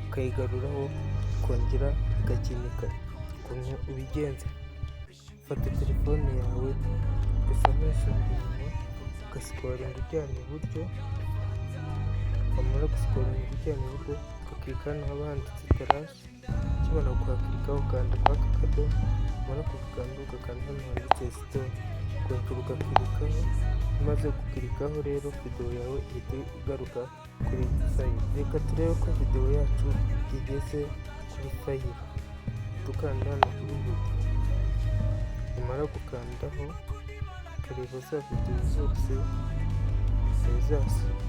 Ukayigaruraho ikongera igakinika. Ukuntu ubigenza: ufata telefone yawe, ugasa nk'usubira inyuma, ugascrollinga ujyana iburyo. Wamara guscrollinga ujyana iburyo, ugaclicka hano haba handitse "Trash". Ukimara kuhaclickaho, ukanda kuri aka kadomo. Wamara kugakanda, ugakanda hano handitse "Story", ukongera ugaclickaho. Umaze guclickaho rero, videwo yawe ihita igaruka kuri file. Reka turebe ko videwo yacu igeze kuri file. Dukanda hano kuri videwo, umara gukandaho ukareba za videwo zose zari zasibwe.